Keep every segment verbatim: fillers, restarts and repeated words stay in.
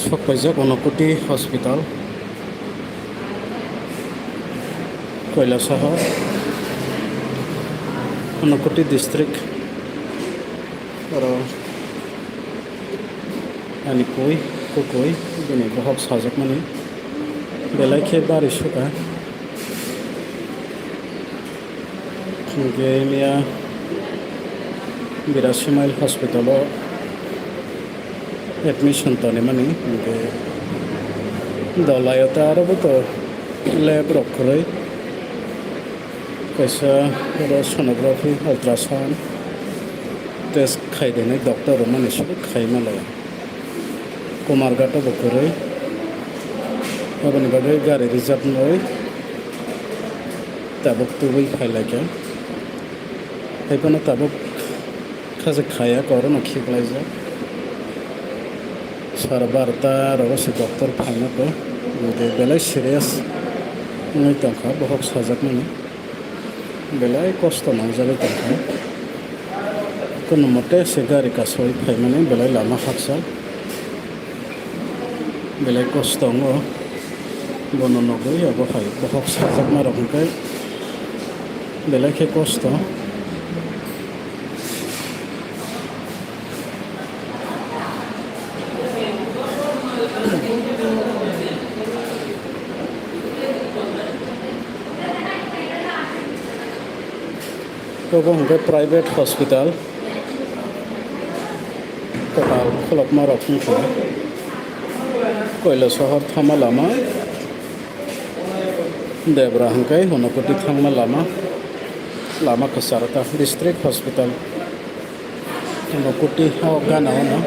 Sok paijak Unakoti Hospital, Kailasahar, Unakoti District. Oro ani pui, kukui, bini bohok sajakmani belai khe bari suka. Hingke miya Birasi Mile Hospital o admission tonimani, hingke dolai o ta aro bo to lab rok kwrwi, kaisa oro sonography, ultrasound test khai dinai doctor rok mani swi khai malai. Kumarghat o bo kwrwi, aboni bagwi gari reserve nai tabuk tubui phailaikha. Haiphano tabuk khajak khaya, korono khiklaijak. Sara barota rogo se doctor phaina khe, belai serious wngwi tongkha, bohok sajakmani. Belai kosto nangjagwi tongkha. Kono mote se gari kasui phaimani, belai lama haksa. Belai kosto wngo. Bono nugwi abo hai bohok sajakma rok hwnkhe belai khe kosto. Obo hwnkhe private hospital. Kwtal khulokma rok wngkha. Koilasohor thama lama. Debra hwnkhe Unakoti thangma lama. Lama kwcharo ta district hospital. Unakoti o gana o no.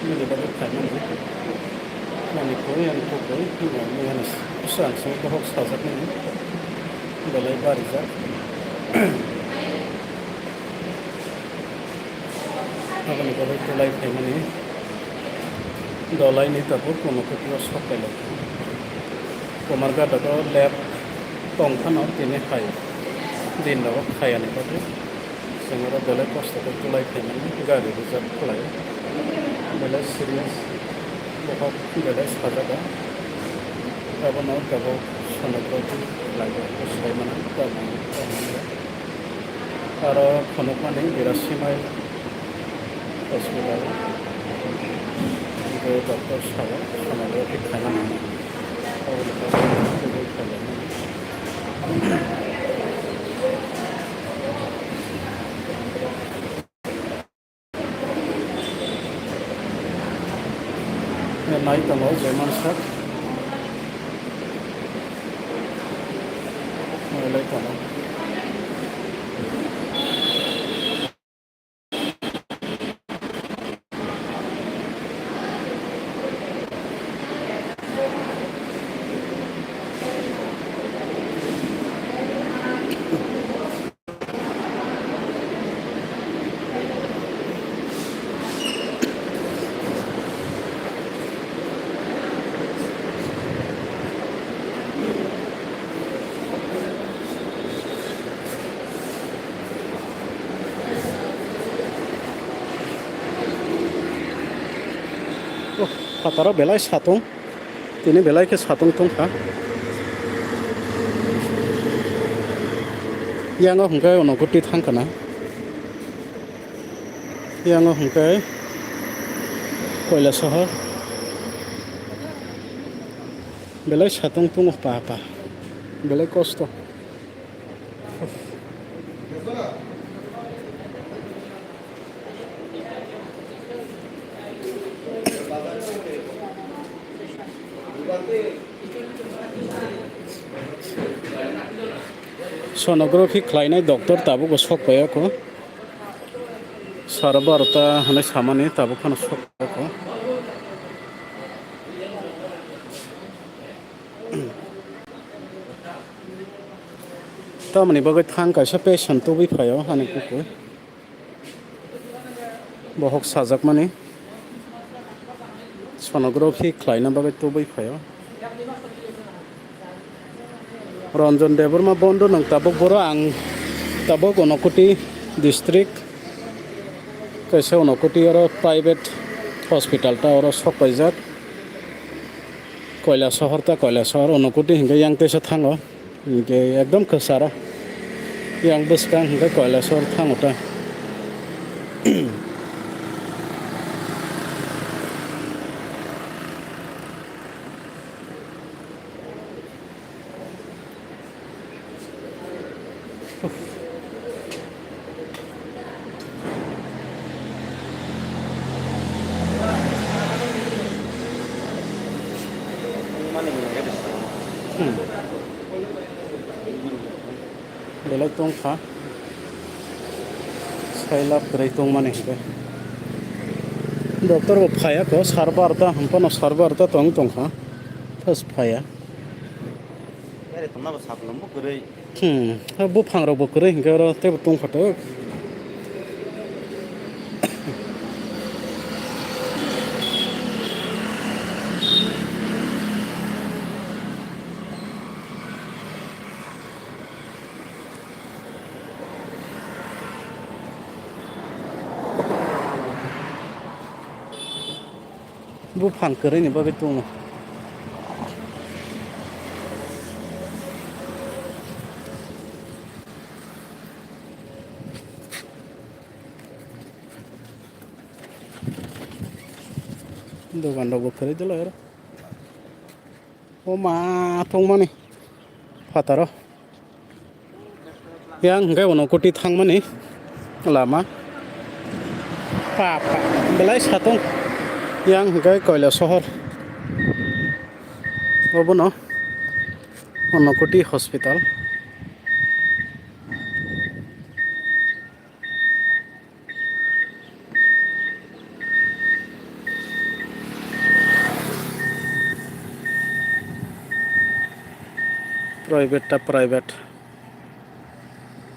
Nini bagwi khaimani, ani kwrwi ani kukui, ani swrang swrang bohok sajakmani, belai barijak. Aboni bagwi kwlai phaimani dolaini tabuk Unakoti o sok pailai kha. Kumarghat o lab tong phano tini hai din rogo khayani bagwi. Chwng oro belai kosto khe kwlai phaimani gari reserve khlai. Belai serious bohok belai sajago. Abono tabuk sonography khlai, swlaimano tamo tamo. Aro phunukmani Birasi Mile hospital. Hingke doctor sabo sonography khaina nango. Aboni bagwi tubui khaijak nai. Nai tongo je mansak. Nai lai tongo. Oh, phataro belai satung. Tini belai khe satung tongkha. Yango hwnkhe Unakoti thangkha na. Yango hwnkhe Koilasohor. Belai satung tungo pa pa. Belai kosto. Sonography khlainai doctor tabukbo sok paiyakho. Sara barota hinwi samani tabuk phano sok paiyakho. Tamoni bagwi thang kaisa patient tubui phaio ani kuku. Bohok sajakmani sonography khlaina bagwi tubui phaio. Ranjan Debbarma bondo nang tabuk boro ang tabuk Unakoti district kaisa Unakoti oro private hospital ta oro sok paijak. Koilasohor ta Koilasohor Unakoti hinkhe yang teisa thango. Hinkhe ekdom kwcharo. Yang bwskang hinkhe Koilasohor thango ta. Hmm. Belai tongkha. Sailab kwrwi tongmani hinkhe. Doctor bo phaiya ko, sar barta, hampano sar barta tong tongkha. Thas phaiya. Yare tongna bo saplom bo kwrwi. Hmm, ha buphang rok bo kwrwi hinkhe oro teibo tong phatok. Buphang kwrwini bagwi tongo. Dogan rokbo kwrwi dolo oro. O ma tongmani phataro. Yang hwnkhe Unakoti thangmani lama. Pa, pa, belai satung. Yang hwnkhe Koilasohor. Obono Unakoti hospital. Private ta private.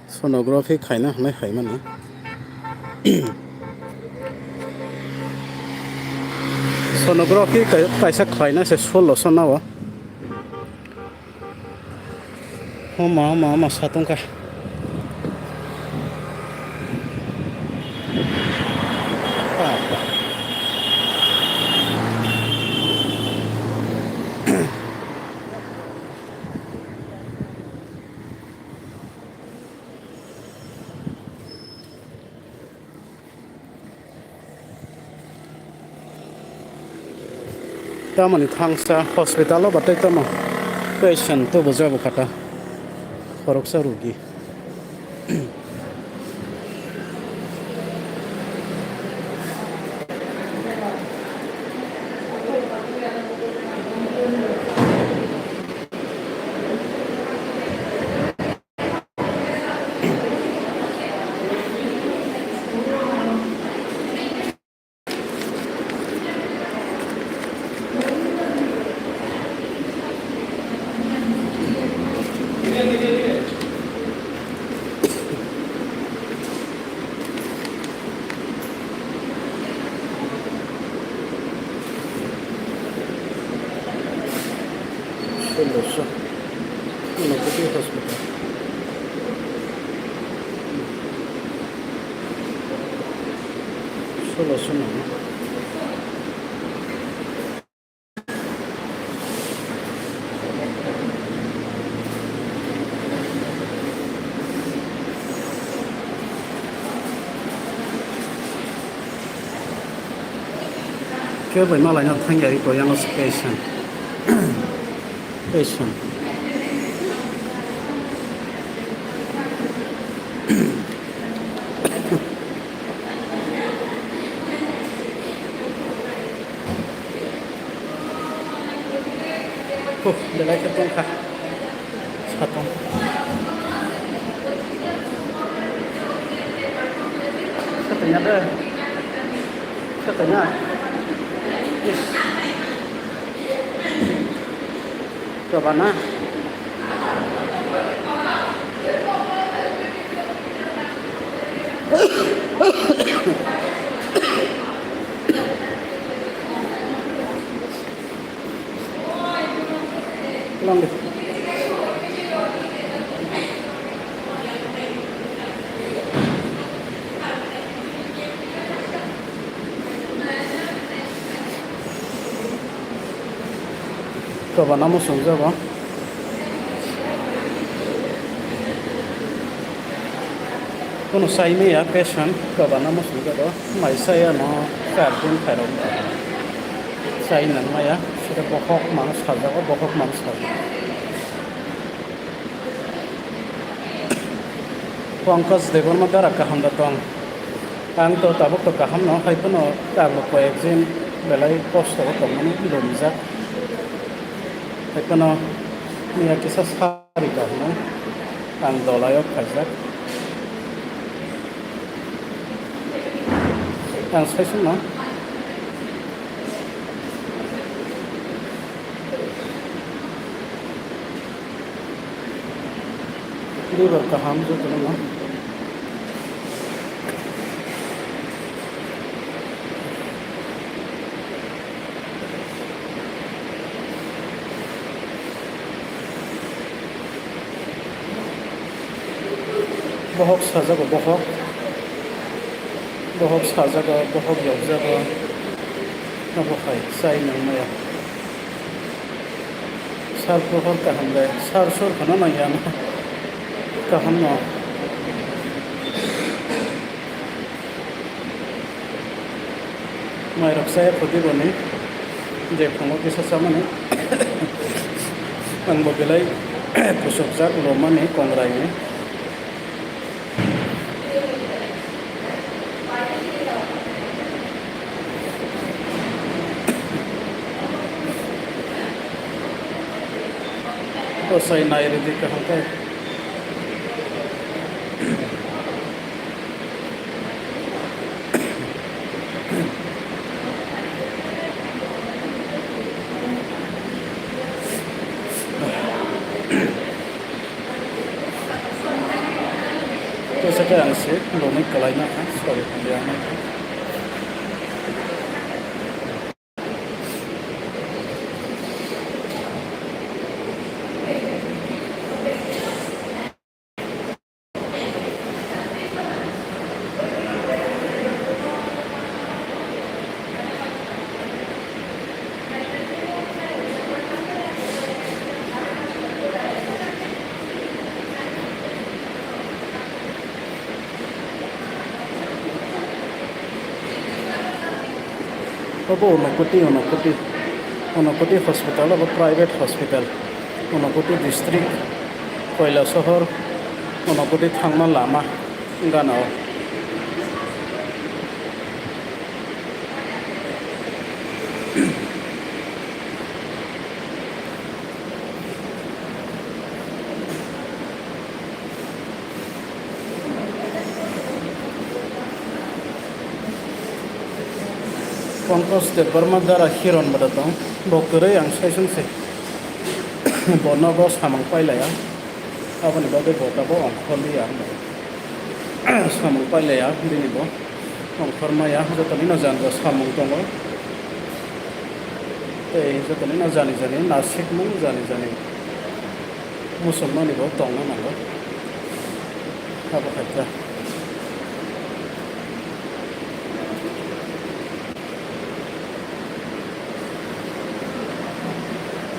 Sonography khaina hwnwi phaimani. Sonography kai-, kaisa khlaina se sullo sona o. Homa, homa, homa, satung kha. Tamoni thangsa hospital o ba tei tamo patient tubujago kha ta khoroksa rugi. Sulosho. Unakoti hospital. Sulosho. Khe bai malaina thangya ri ko yang station. Station. Huh, belai khe tongkha. Satong. Satong ya de. Satong ya. Yes. Coba na. Pulang deh. Koba namo songjago. Kono sai maya patient koba namo songjago. Mai saya no karbon khairok. Sai nang maya, sida bohok mang sajago, bohok mang sajago. Pankaj Debbarma dara kaham da tong. Ang to tabuk to kaham no, hai phano tabuk koyek din belai kosto o tongmani lumjak. Hai phano miya kisa sari kaham no ang dolai o khaijak. Ang sai sung no. Liver kaham jotono no. Bohok sajago, bohok. Bohok sajago, bohok yokjago. Abo hai sai nang maya. Sar pohor kaham de, sar sor khana nang ya na. Kaham no. Mairok saya khoti boni, je phungo kisa chamani. Ang bo belai kusukjak lomani kongrai ni. Bwsai nai rwdi kaham khe. Kisa khe ang se lomwi kwlaina kha, sorry, ya, ma kha. Obo Unakoti, Unakoti, Unakoti hospital, obo private hospital, Unakoti district, Koilasohor, Unakoti thangma lama gana o. Pankaj Debbarma dara Hiron bwda tong, bo kwrwi ang saisung se. Bo nogo samung pailaya, aboni bagwi bo tabuk ongkhorliya ang bai. Samung pailaya bini bo. Ongkhormaya, jotoni no jani jani samung tongo. Tei jotoni no jani jani nasikmung jani jani muchungmani bo tongna nango. Abo hai khe.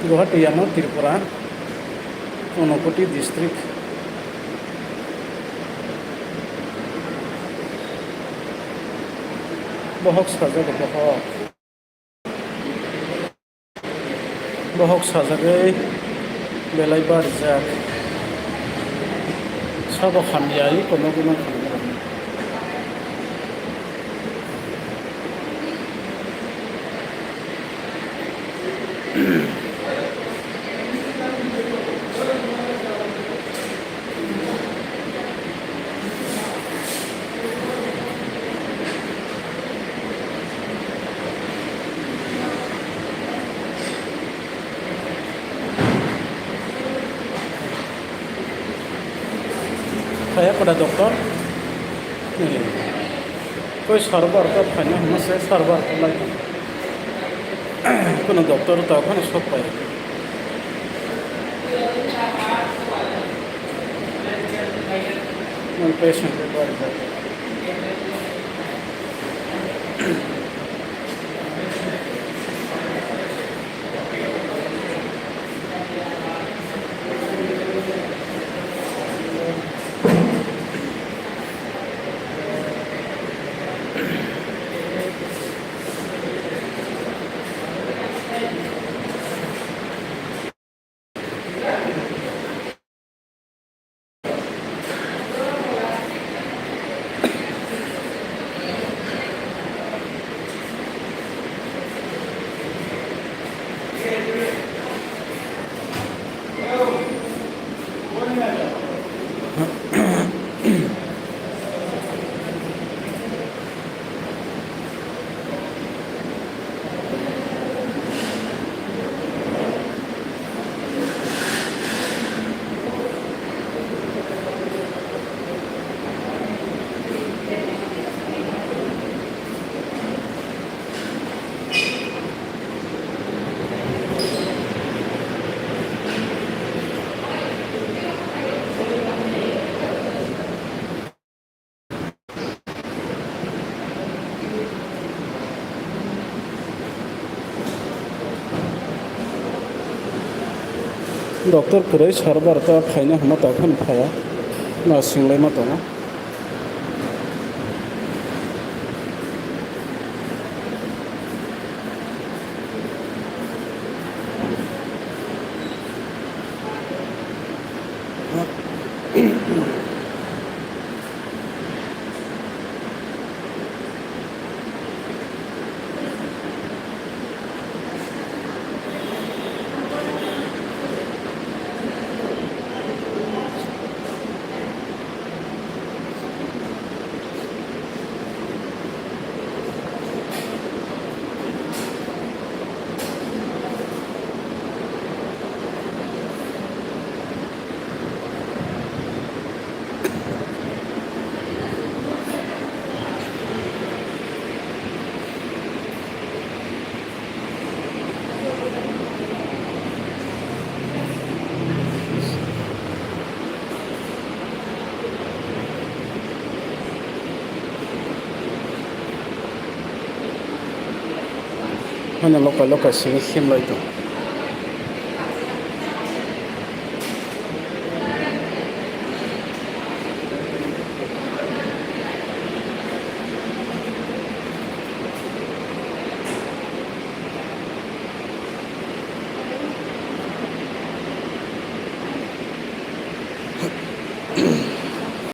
Guwahati yano Tripura, Unakoti district. Bohok sajago, bohok. Bohok sajagwi belai barijak. Sabo hamya, iko nugwi mankha. Kaya pada doktor? Koi sarbar ka phanya hama se sarbar ka lai. Kono doktor ta kono sok pai. Mon patient ko bar. Doctor kwrwi server ta phaina hwnma ta phano phaiya, ma swnglaima tongo. Hano lokai lokai simi khemlai tong.